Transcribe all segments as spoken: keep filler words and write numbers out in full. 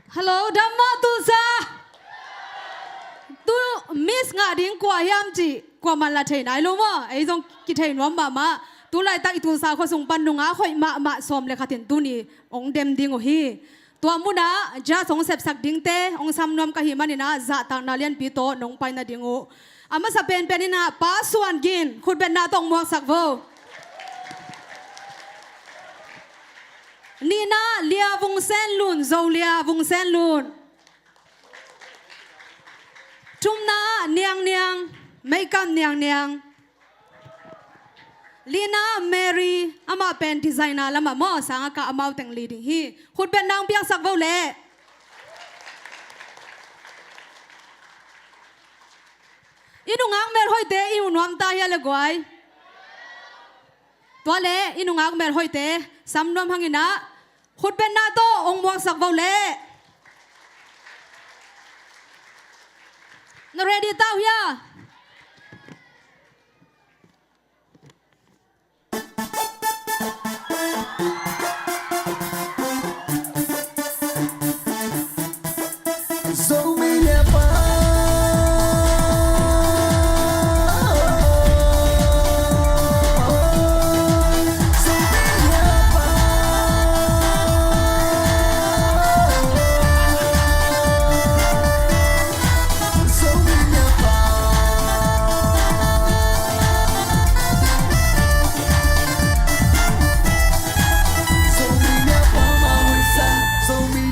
Hello, dam maw Tulsa? Tu Miss ngah ding kua hiam cih kuaman la thei nai lo maw? Ei zong kithei nuam mahmah. Tu laitak i Tulsa khua sung pan nungak hoih mahmah sawm le khat in tuni hong dem ding uh hi. Tua munah judge hong sepsak dingte hong sam nuam ka hih maninah zahtakna lianpi tawh nong pai nading uh. A masa penpen inah Pa Suan Gin khutbetna tawh hong muaksak vo. Nihna Lia Vung Sen Lun, Zo Lia Vung Sen Lun. Thumna Niang Niang, Meikam Niang Niang. Lina Mary, amah pen designer lamah maw, sangah ka amau teng li ding hi. Khutbetna hong piaksak vo leh. I nungak melhoihte i uh nuam ta hia le guai? Tua leh i nungak melhoihte sam nuam hanginah khutbetna tawh hong muaksak vo leh. Na ready ta uh hia? Zomi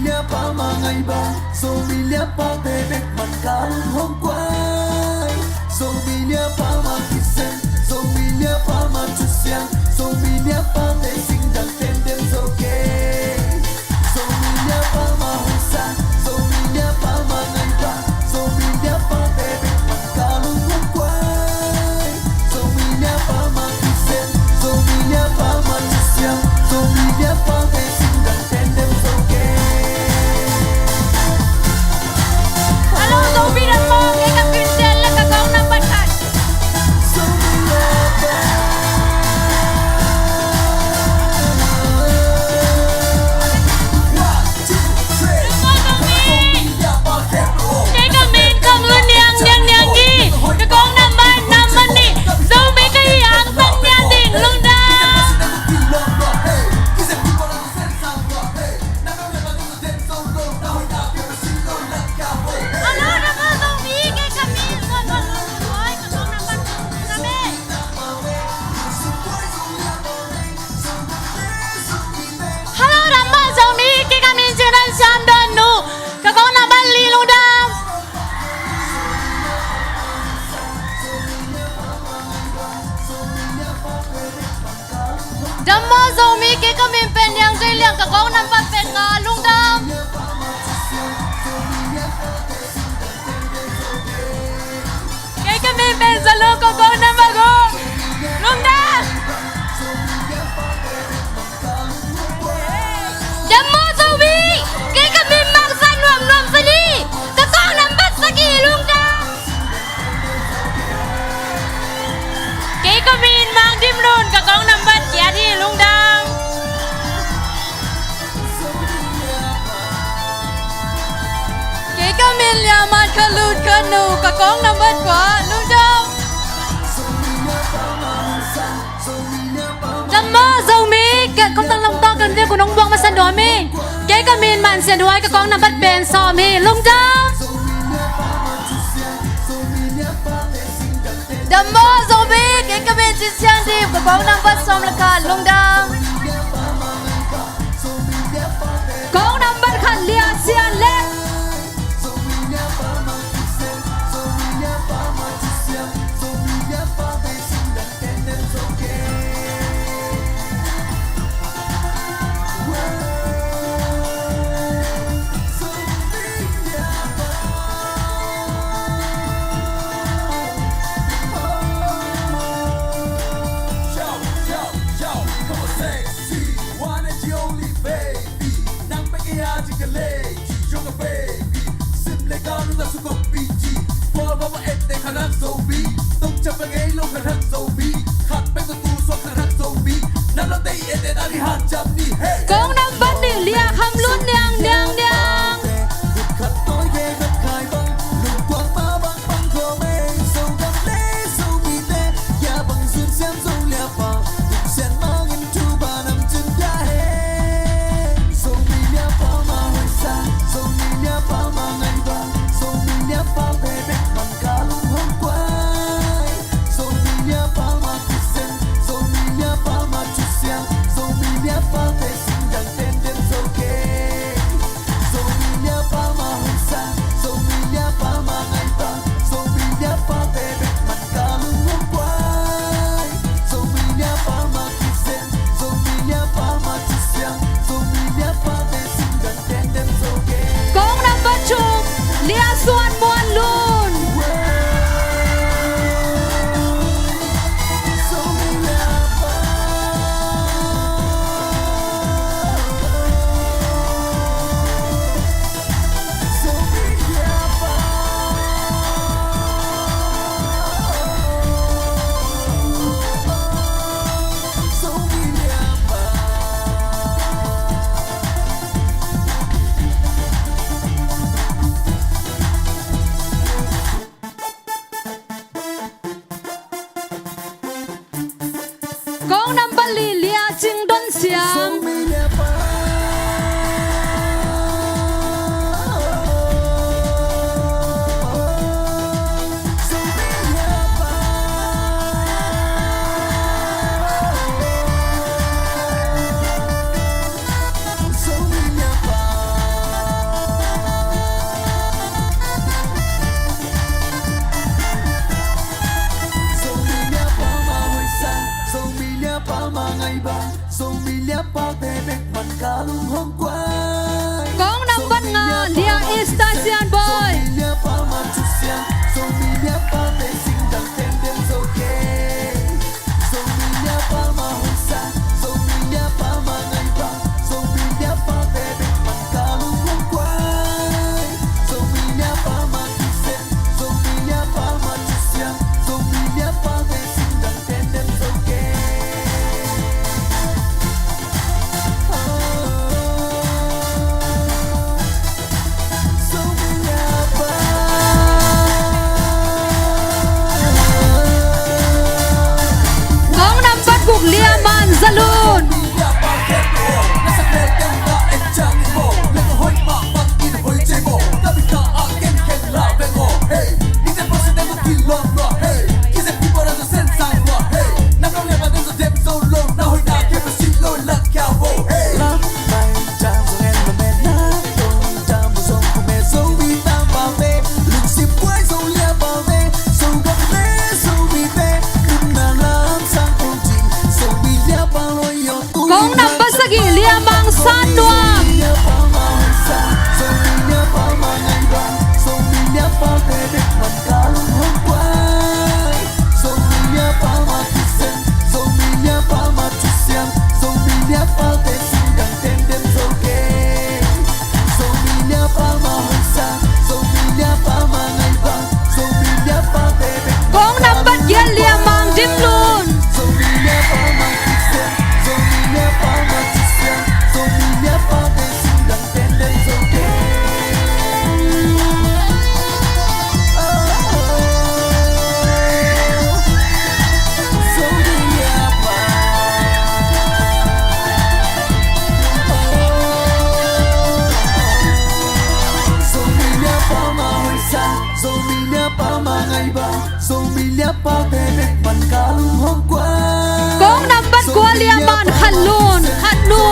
Liapa mah ngaihba, Zomi Liapate bek man ka lung hong kuai. Zomi Liapa mah kisem, Zomi Liapa mah thusiang, Zomi Liapate singdang tendem zo kei. Zomi Liapa mah husa, Zomi Liapa mah ngaihba, Zomi Liapate bek man ka lung hong kuai. Zomi Liapa mah kisem, Zomi Liapa mah thusiang, Zomi Liapate singdang tendem zo kei. Hello, Zomi dam maw, kei ka Vincent le ka kong nambat khat. Zomi Liapa. One, two, three. Kei ka min Kong Lun Niang, Niang Niang hi. Ka kong nambat, nambat nih. Zomi ka hi hang, sang niam ding, lungdam. Hello, dam maw Zomi, kei ka min Cing Van Siam Don Nu, ka kong nambat li, lungdam. Dam maw Zomi, kei ka min pen Niang Zei Liang, ka kong nambat pen nga, lungdam. Kei ka min pen Za Lung, ka kong nambat guk, lungdam. Dam maw Zomi, kei ka min Mang Sa Nuam, Nuam Sa Ni, ka kong nambat sagih, lungdam. Kei ka min Mang Dim Lun, ka kong nambat giat hi, lungdam. Kei ka min Lia Mat Kha Lut Kha Nu, ka kong nambat kua, lungdam. Dam maw Zomi, kei kong tang lam tawh kan vek un hong buak masa nuam hi. Kei ka min Man Sian Huai, ka kong nambat pen sawm hi, lungdam. Dam maw Zomi, kei ka min Cin Siang Dim, ka kong nambat sawm le khat, lungdam. Kong nambat khat Lia Sian Lek. Kong nambat nih Lia Kham Lun Niang, Niang, Niang. Kong nambat thum, Lia Suan Muan Lun. Kong nambat li, Lia Cing Don Siam. Kong nambat nga, Lia Ista Sian Boy. Kong nambat guk, Lia Man Za Lun. Kong nambat sagih, Lia Mang San Nuam. Kong nambat giat, Lia Mang Dim Lun. Kong nambat kua, Lia Man Khan Lun, Khan Nu.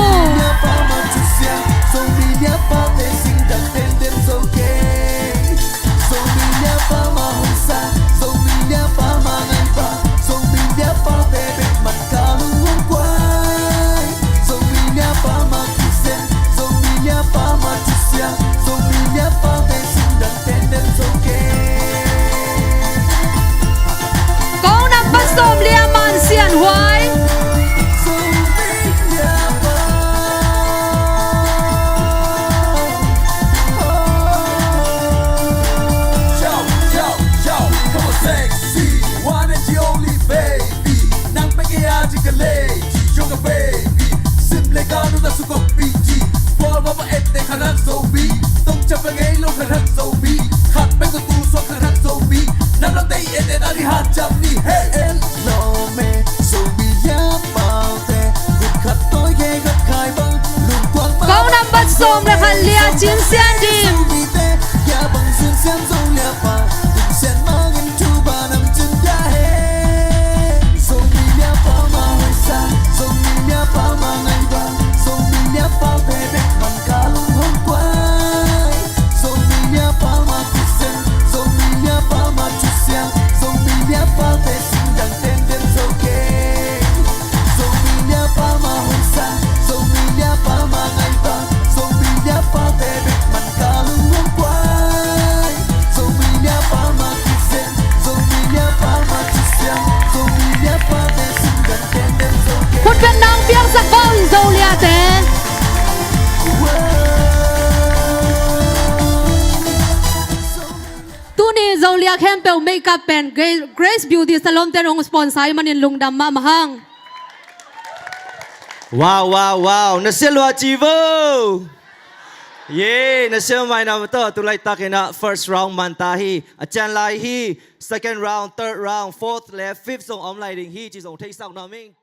Kong nambat sawm, Lia Man Sian Huai. Kong nambat sawm le khat, Lia Cin Sian Dim. Zolia khempeuh makeup pen Gra- Grace Beauty Salon ten hong sponsor ahih manin lungdam mahmah hang. Wow, wow, wow. Na sia lua ci vo. Ye, na sia mai na maw taw. Tu laitak in ah first round man ta hi. A cian lai hi. Second round, third round, fourth le fifth zong om lai ding hi. Ci zong theisak nuam ing.